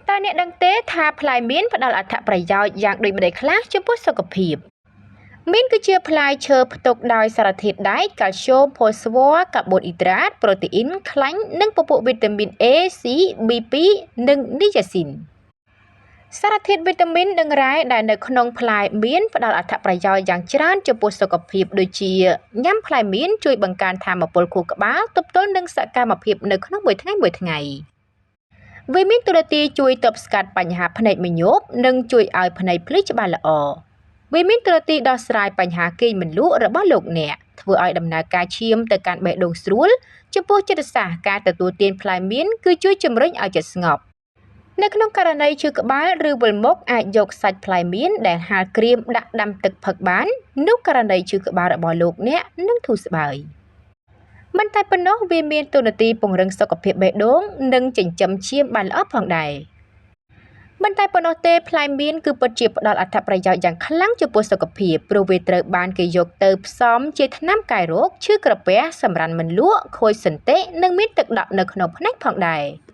តើអ្នកដឹងទេថាផ្លែមៀនផ្ដល់អត្ថប្រយោជន៍យ៉ាងដូចម្តេចខ្លះចំពោះសុខភាពមៀនគឺជាផ្លែឈើផ្ទុកដោយសារធាតុដែក កាល់ស្យូម ផូស្វ័រ កាបូនអ៊ីដ្រាត ប្រូតេអ៊ីន ខ្លាញ់ និងពពួកវីតាមីន A C B2 និងនីយ៉ាស៊ីនសារធាតុវីតាមីននិងរ៉ែដែលនៅក្នុងផ្លែមៀនផ្ដល់អត្ថប្រយោជន៍យ៉ាងច្រើនចំពោះសុខភាពដូចជាញ៉ាំផ្លែមៀនជួយបង្កើនថាមពលខួរក្បាលទប់ទល់នឹងសកម្មភាពនៅក្នុងមួយថ្ងៃមួយថ្ងៃវាមានតួនាទីជួយទប់ស្កាត់បញ្ហាភ្នែកមញោបនិងជួយឲ្យភ្នែកភ្លឺច្បាស់ល្អវាមានតួនាទីដោះស្រាយបញ្ហាគេងមិនលក់របស់លោកអ្នកធ្វើឲ្យដំណើរការឈាមទៅកាន់បេះដូងស្រួលចំពោះចិត្តសាស្ត្រការទទួលទានផ្លែមៀនគឺជួយជំរុញឲ្យចិត្តស្ងប់នៅក្នុងករណីឈឺក្បាលឬវិលមុខអាចយកសាច់ផ្លែមៀនដែលហាលក្រៀមដាក់ដាំទឹកផឹកបាននោះករណីឈឺក្បាលរបស់លោកអ្នកនឹងធូរស្បើយមិនតែប៉ុណ្ណោះវាមានតួនាទីពង្រឹងសុខភាពបេះដូងនិងចិញ្ចឹមឈាមបានល្អផងដែរមិនតែប៉ុណ្ណោះទេផ្លែមៀនគឺពិតជាផ្ដល់អត្ថប្រយោជន៍យ៉ាងខ្លាំងចំពោះសុខភាពព្រោះវាត្រូវបានគេយកទៅផ្សំជាថ្នាំកែរោគឈឺក្រពះសម្រាន្តមិនលក់ខូចសន្តិនិងមានទឹកដក់នៅក្នុងភ្នែកផងដែរ។